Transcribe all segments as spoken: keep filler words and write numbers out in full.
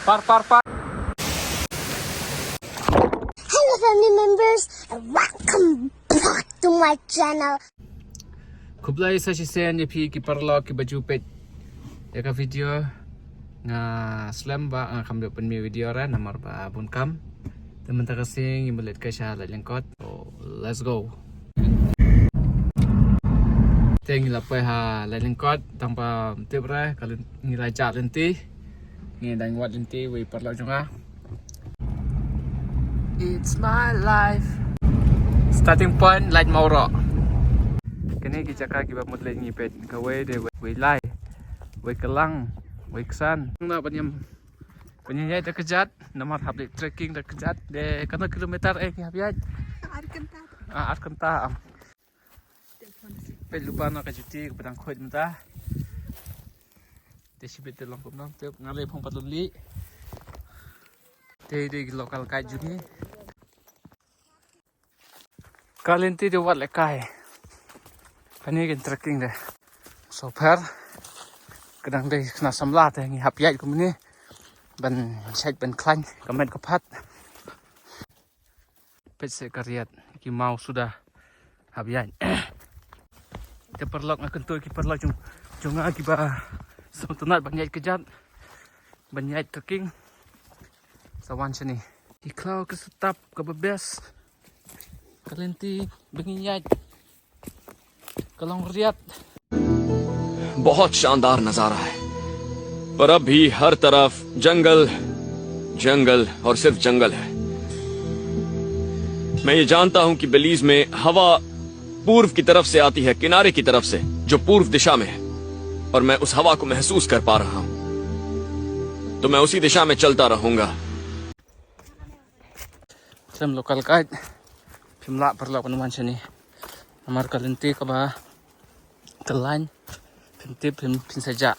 Par, par, par. Hello, family members, and welcome back to my channel. Khublei sa shisien ïa phi ki paralok kiba ju peit ïa ka video. Nga slem ba nga kham ïoh pynmih video re namar ba bun kam. Te mynta ka sngi ngi mlien ka sha Laitlangkot. So, let's go. Te ngi la poi ha Laitlangkot, tang ba tip re, ka lyn-, ngi la jah lynti. Ngi dang wad lynti, wei paralok jong nga. It's my life. Starting point, Laitumkhrah. Kine ki jaka kiba mut leit ngi peit, kawei de wei, wei lai, wei kylang, wei ksan. Nga ban ïam, ban ïaid da kjat, namar hap leit trekking da kjat, de katno kilometer eh ki hap ïaid? Ar kynta. Ah, ar kynta, am. Peit lypa na ka juti kaba dang khuid mynta. Te shibit te long kumno, te nga leh phong pat lun lih. Te dei ki local guide jong ngi. Ka lynti te wat lehkai. Kane kan trekking de. So pher. Ka dang dei khynnah samla te ngi hap ïaid kumne. Ban shait ban khlaiñ ka met ka phad. Peit se ka riat, ki maw suda hap ïaid. Te paralok nga kyntu ki paralok jong, jong nga kiba sngewtynnat ban ïaid kjat, ban ïaid trekking. Sa wan shane. Ki khlaw ki setup kaba best. Ka lynti ba ngi ïaid. Ka long riat. बहुत शानदार नजारा है, पर अब भी हर तरफ जंगल, जंगल और सिर्फ जंगल है। मैं ये जानता हूं कि बेलीज में हवा पूर्व की तरफ से आती है, किनारे की तरफ से, जो पूर्व दिशा में है, और मैं उस हवा को महसूस कर पा रहा हूं, तो मैं उसी दिशा में चलता रहूंगा। Khlem local guide, phim lah paralok ban wan shane. Namar ka lynti kaba kyllain, phim tip, phim, phim sa jah.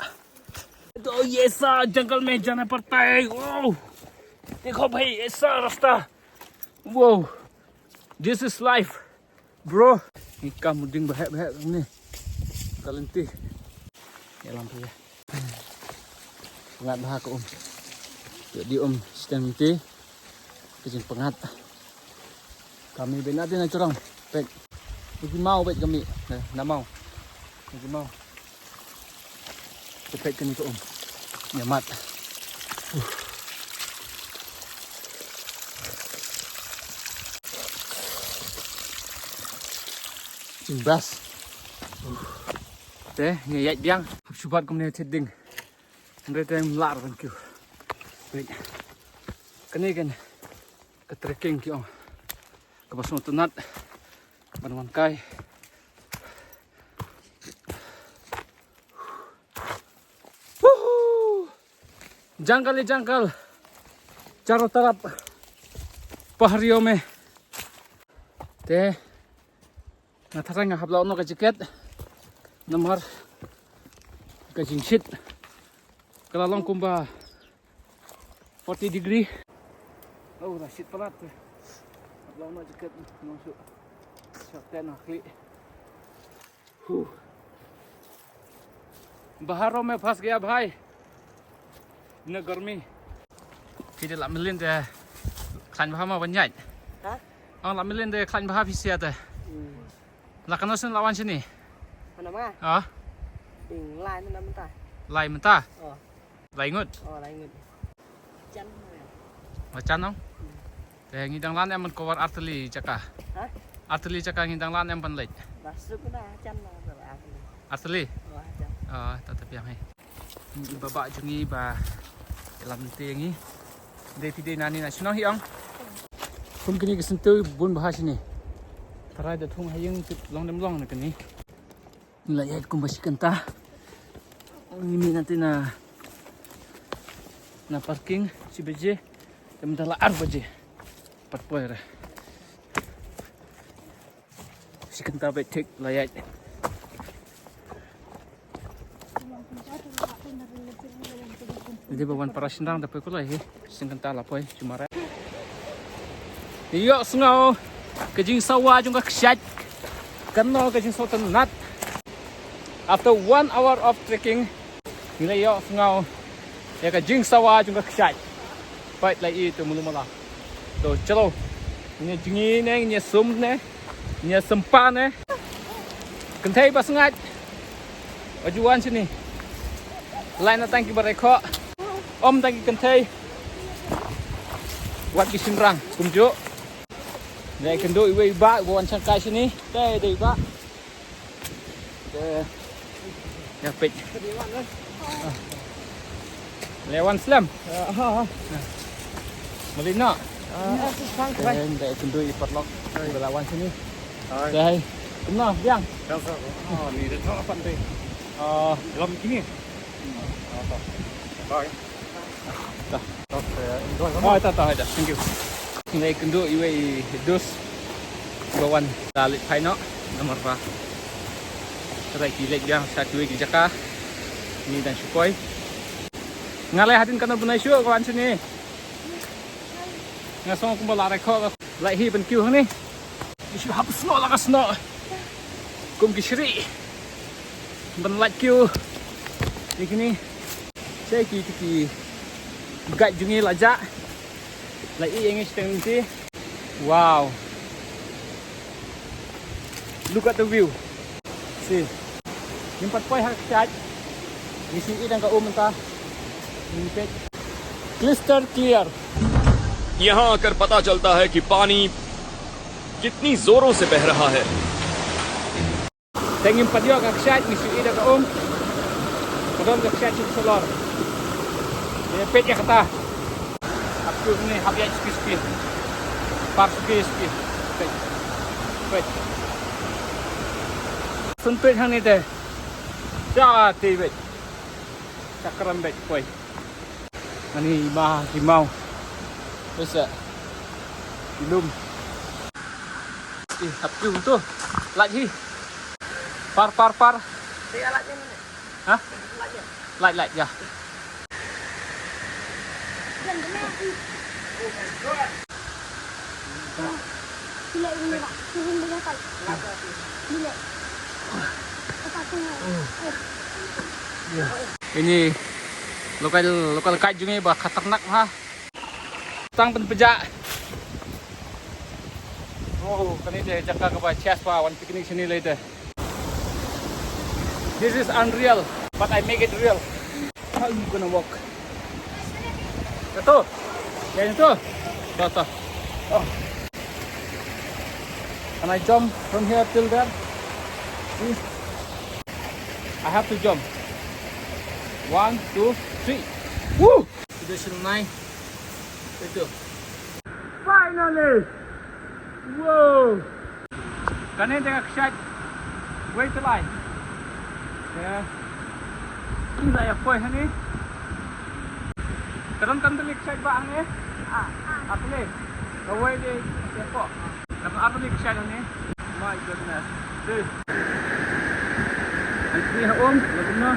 तो ये ऐसा जंगल में जाना पड़ता है। Wow, देखो भाई, ऐसा रास्ता। Wow, this is life. Bro, ngi kam u dieng ba heh ba heh ni. Ka lynti. Ïalam phi ïa. Pyngngad bha ka um. Ïoh dih um shiteng lynti. Ka jingpyngngad. Ka mih beit na dien na jrong. Peit. Ngi ki maw beit ka mih. Na, na maw. Ngi ki maw. Te peit kane ka um. Ïamat. Uf. Jingbas. Uf. Te ngi ïaid biang. Hap shu bat kumne thied dieng. Hynrei te ngim lah ban kiew. Peit. Kane kan ka trekking ki ong. Kaba sngewtynnat ban wan kai. Woohoo! जंगल ही जंगल, चारों तरफ पहाड़ियों में। Te nga tharai nga hap lah noh ka jacket namar ka jingshit ka la long kumba forty degree. Oh, la shit palat te. Hap lah noh jacket, nong shu shorten ha khlieh. Huh. बाहरों में फंस गया भाई, इतना गर्मी। Phi dei la mlien te khlaiñ bha ma ban ïaid. Ha? Ong la mlien te khlaiñ bha phi sia te. Hmm. La katno sien la wan shane? Hana ma? Ah? Ding lai na mynta. Lai mynta? Oh. Lai ngut. Oh, lai ngut. Jan. Ba jan nong? Hmm. Te ngi dang lah em ban cover artylli jaka. Ha? Artylli jaka ngi dang lah em ban leit. Ba suk na jan na artylli. Artylli? Oh, jan. Ah, ta ta biang hi. Ngi ba ba jong ngi ba lam te ngi. Dei ti dei nani na shnong hi ong. Kum kini ki sentu bun bha shini. Tharai da thung ha ïing tip long dem long na kini. Ngi la ïaid kumba shi kynta. Ngi mih na te na, na parking shi baje. Te mynta la ar baje. Pat poi re. Shi kynta beit thik la ïaid. Dei ba wan para shynrang da poi kulai hi. Shi kynta la poi jumare. Ïohsngew ka jingsawa jong ka kshaid. Kano ka jingsngewtynnat. After one hour of trekking, ngi la ïohsngew ïa ka jingsawa jong ka kshaid. Peit la i tu mulu mala. To chalo. Ngi jngi ne, ngi sum ne, ngi sumpa ne. Kynthei ba sngaid. Aju wan shini. Lai na tang ki barekho. Ym tang ki kynthei. Wat ki shynrang kumjuh. Dei kynduh iwei i bah ba wan shangkai shini. Dei dei i bah. Dei. Ïa peit. Le wan slem. Mali no. Dei kynduh i patlok. Ba la wan shini. Dei. Kumno biang. Ni de thok pan te. Lam kini. Bye. Ta. Oh, ta ta ta. Thank you. Ngi kynduh iwei i dus ba wan da leit phai noh namar ba trai ki leit biang sha kiwei ki jaka. Ngi dang shu poi. Nga leit hadien katno bnai shuh ka wan shini. Nga sngew kumba la rekho ka leit hi ban kiew hangne. Ngi shu hap snoh la ka snoh. Kum ki shrieh. Ban lait kiew. Ïa kine. Sei ki ki ki guide jong ngi la jah. La ïeh ïa ngi shiteng lynti. Wow. Look at the view. See. Ngim pat poi ha ka kshaid. Ngi shu ïeh dang ka um mynta. Ngim peit. Crystal clear. यहाँ आकर पता चलता है कि पानी कितनी जोरों से बह रहा है। Te ngim pat ïoh ka kshaid, ngi shu ïeh da ka um. Ka don ka kshaid shu shalor. Ïa peit ïa kata. Hap shu ne, hap ïaid suki suki. Par suki suki. Peit. Peit. Sun peit hangne te. Sha te beit. Sha kram beit poi. Ani ma ki mau. Terus ya. Belum. Ih, hap tu tu. Lait hi. Par par par. Ha? Lait lait ya. Ini local local guide jong ngi ba khatarnak ha. Tang pynpjah. Oh, kane te jaka kaba chest ba wan picnic shane later. This is unreal, but I make it real. How you gonna walk? Ito. Yan ito. Ito, ito. Oh. Can I jump from here till there? Please. I have to jump. One, two, three. Woo! Position nine. Ito. Finally! Wow! Kane te ka kshaid. Wei tylli. Te. Ki la ïa poi hangne. Ka don kan tylli kshaid ba hangne. Ah, ah, tylli. Kawei de ïa poi. Ka don ar tylli kshaid hangne. My goodness. Te. Ai kri ha um, la kumno.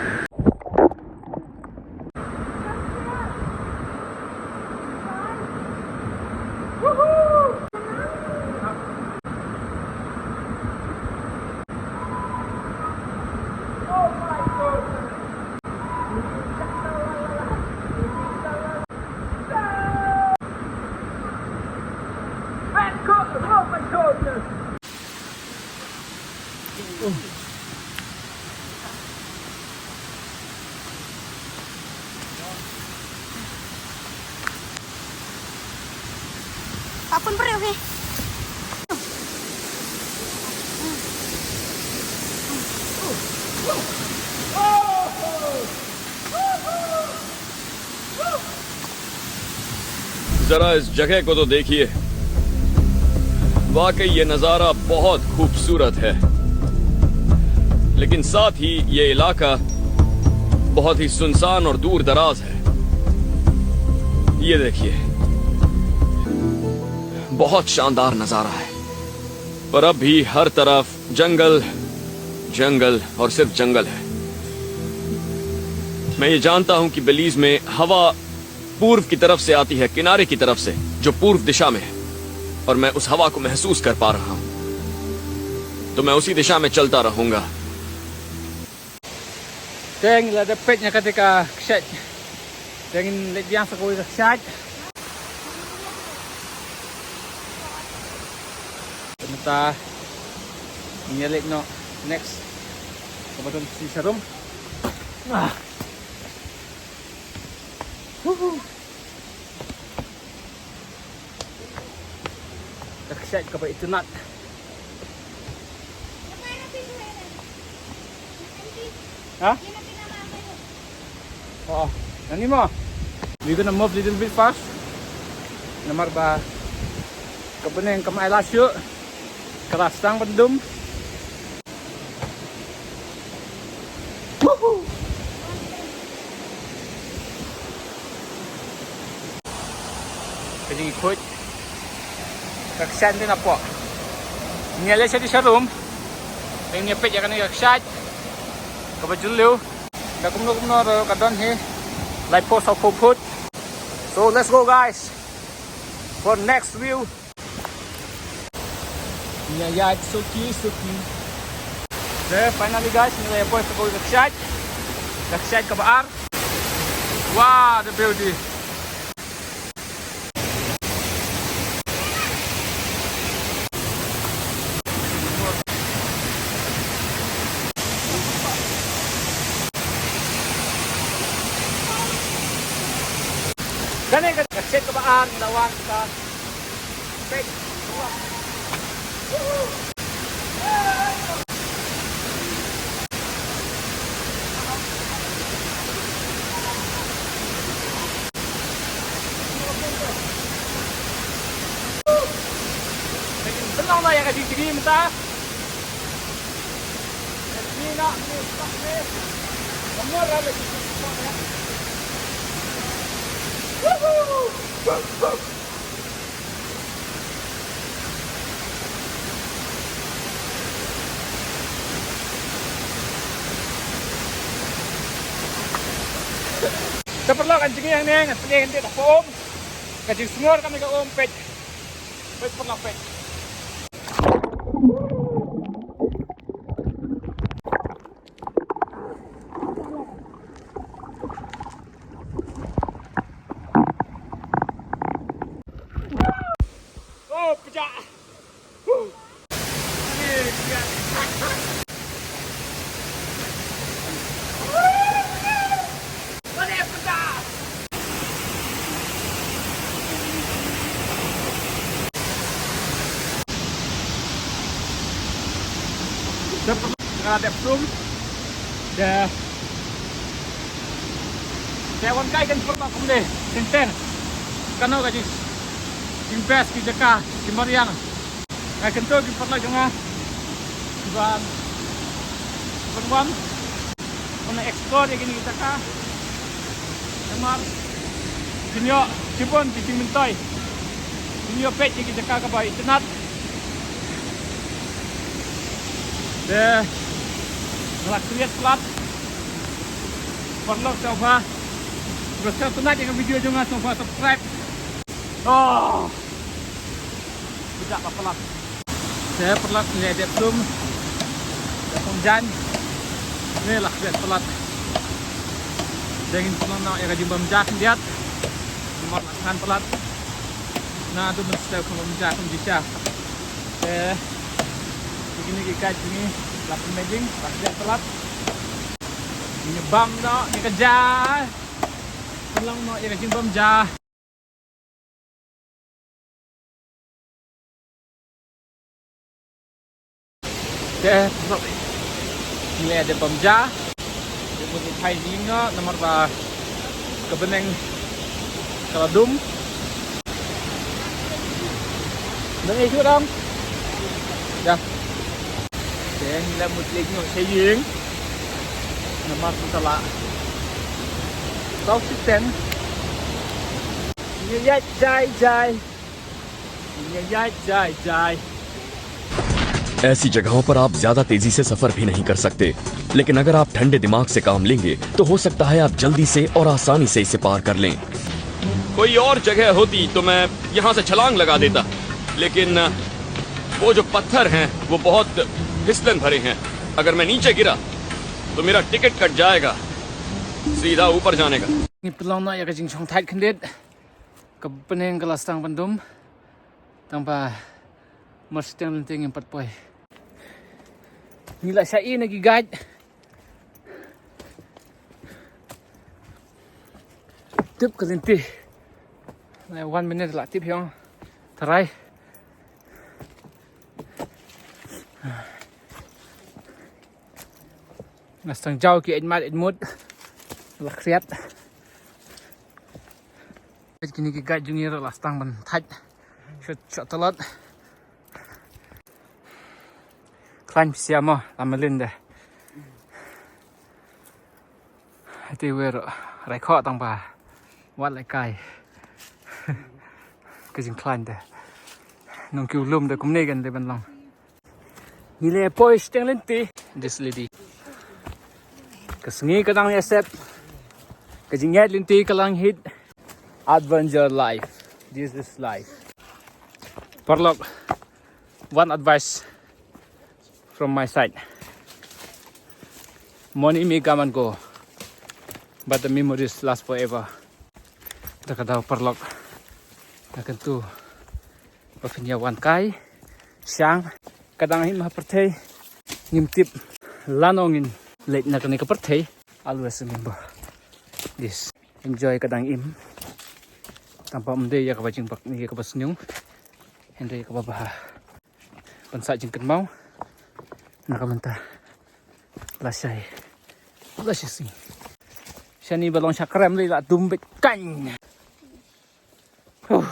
Kapun beri, okay. जरा इस जगह को तो देखिए, वाकई ये नजारा बहुत खूबसूरत है, लेकिन साथ ही ये इलाका बहुत ही सुनसान और दूर दराज है। ये देखिए, बहुत शानदार नजारा है, पर अब भी हर तरफ जंगल, जंगल और सिर्फ जंगल है। मैं ये जानता हूं कि बेलीज में हवा पूर्व की तरफ से आती है, किनारे की तरफ से, जो पूर्व दिशा में है, और मैं उस हवा को महसूस कर पा रहा हूं, तो मैं उसी दिशा में चलता रहूंगा। Teng la dep peit na kata ka kshaid. Teng leit biang sa kawei ka kshaid. Ta ngi leit noh next. Kaba don shi sharum. Ah. Woohoo. Ka kshaid kaba itynnad. Ha? Oh, nangne mo. We're gonna move little bit fast. Namar ba ka bneng kam ai lad shuh. Ka la sdang ban dum. Woohoo! Ka jingkhuid ka kshaid na pdeng. Ngi leit sha dei sharum. Ngi peit ïa kane ka kshaid kaba jylliew. Da kumno kumno ruh ka don hi laiphew sawphew phut. So let's go, guys, for next view. Ngi ïaid suki suki. Te finally, guys, ngi la ïa poi sha kawei ka kshaid. Ka kshaid kaba ar. Wow, the beauty. Kane ka kshaid kaba ar ngi la wan ka. Pynlong noh ïa ka jingkyrpad mynta. Te paralok, ka jingïaid hangne ngan pynïaid hangne da ka um. Ka jingsngur kane ka um, peit. Peit paralok, peit. Oh, pejah. Huh. Nga dep tum. Te. Te wan kai kan pyrta kumne. Teng teng. Kano ka jing. Jing best ki jaka. Ki mariang. Nga kyntu ki paralok jong nga. Ban. Ban wan. Ban explore ïa kine ki jaka. Namar. Kin ïoh shibun ki jingmyntoi. Kin ïoh peit ïa ki jaka kaba itynnad. Te nga la khriat palat. Paralok sngewbha, ba sngewtynnad ïa ka video jong nga sngewbha subscribe. Oh. Bejak ba palat. Te paralok, ngi dep tum. Dep tum jan. Ngi la khriat palat. Te ngin pynlong noh ïa ka jingbam ja khyndiat. Namar la khan palat. Naduh mynstep ka bam ja kam ji sha. Te kine ki kait jong ngi la pynmih jing, la pynmih palat. Ngi bam noh ïa ka ja. Pynlong noh ïa ka jingbam ja. Te, ngi la dep bam ja. Te, ngi phai jingïaid noh namar ba ka bneng ka la dum. Nang ïa shu dang. Ya. Te, ngi la mut leit noh sha ïing. Namar ba ka la. Tau siten. Ngi ïaid jai jai. ऐसी जगहों पर आप ज्यादा तेजी से सफर भी नहीं कर सकते, लेकिन अगर आप ठंडे दिमाग से काम लेंगे, तो हो सकता है आप जल्दी से और आसानी से इसे पार कर लें। कोई और जगह होती तो मैं यहाँ से छलांग लगा देता, लेकिन वो जो पत्थर हैं, वो बहुत फिसलन भरे हैं। अगर मैं नीचे गिरा, तो मेरा टिकट कट जाएगा सीधा ऊपर जाने का। Ngi pynlong noh ïa ka jingshongthait khyndiat. Ka bneng ka la sdang ban dum. Tang ba Mar shiteng lynti ngim pat poi. Ngi la shah ïoh na ki guide. Tip ka lynti. One minute la tip hiong. Tharai. Nga sdang jaw ki eit mat eit mut. La khriat. Kine ki guide jong ngi ruh la sdang ban thait. Shot shot talot. Khlaiñ phi sia mo, la mlien de. Te wer rai kho tang ba. Wat lai kai. Ka jingkhlaiñ de. Nong kiw lum de kumne kan de ban long. Ngi le poi shiteng lynti. This lady. Ka sngi ka dang ïasep. Ka jingïaid lynti ka lang hit. Adventure life. This is life. Paralok. One advice from my side. Money may come and go, but the memories last forever. Da ka daw paralok. Da kyntu ba phin ïa wan kai shang ka dang him ha pyrthei. Ngim tip lano ngin leit na kane ka pyrthei. Always remember this. Enjoy ka dang im. Tang ba ym dei ïa kaba jingbak ne ïa kaba sniung. Hynrei ïa kaba bha. Ban sa jingkynmaw. Na ka mynta. Lashai. Lashai sing. Shani ba long sha krem lei la dum bit kan. Huh.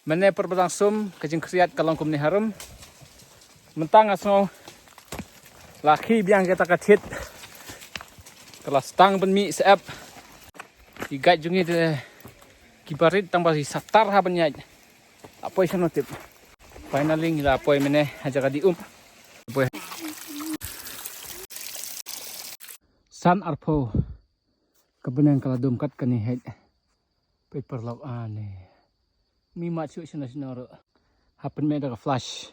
Mynne por ba dang sum ka jingkhriat ka long kumne harum. Mynta nga sngew la khie biang kita ka thied. Ka la sdang ban mih syep. Ki guide jong ngi te ki barit tang ba ki satar ha ban ïaid. La poi shano tip. Finally ngi la poi mynne ha jaka die um. Poi. San arphew. Ka bneng ka la dum kat kane hei. Peit paralok ani. Mih mat shuh shano shano ruh. Hap pynmih da ka flash.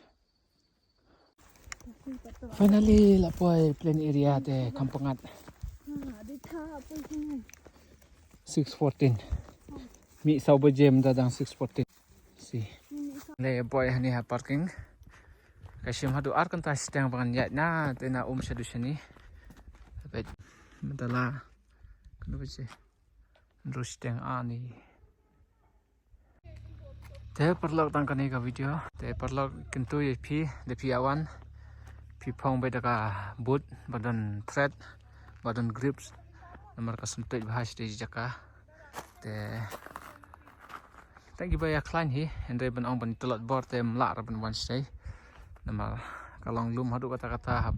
Finally la poi plain area te kham pyngngad. Six fourteen. Mih saw baje mynta dang six fourteen. Si. Le poi hani ha parking. Ka shim haduh ar kynta shiteng ba ngan ïaid na te na um shaduh shani. Peit mynta la. Kano baje? Hynriew shiteng ani. Te paralok tang kane ka video. Te paralok kyntu ïa phi, da phi ïa wan. Phi phong beit da ka boot ba don thread, ba don grips. Namar ka sngewthuh bha shatei jaka. Te tang kiba ïa khlaiñ hi, hynrei ban ong ban tlot bor te ym lah ruh ban wan shatei. Namar ka long lum haduh katta katta hap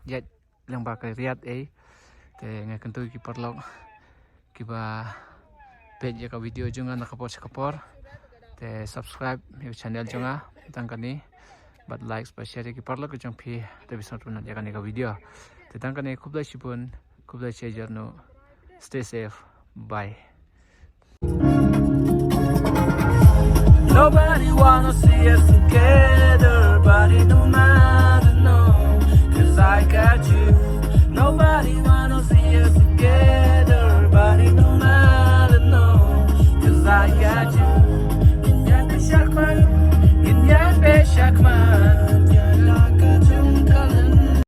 ïaid lyngba ka riat ei. Te nga kyntu ki paralok kiba peit ïa ka video jong nga na ka por sha ka por. Te subscribe ïa ka channel jong nga tang kane. Bad like bad share ïa ki paralok jong phi te phi sngewtynnat ïa kane ka video. Te tang kane khublei shibun, khublei shihajar nuh. Stay safe. Bye. Nobody wanna see us together, but it don't matter, no, 'cause I got you.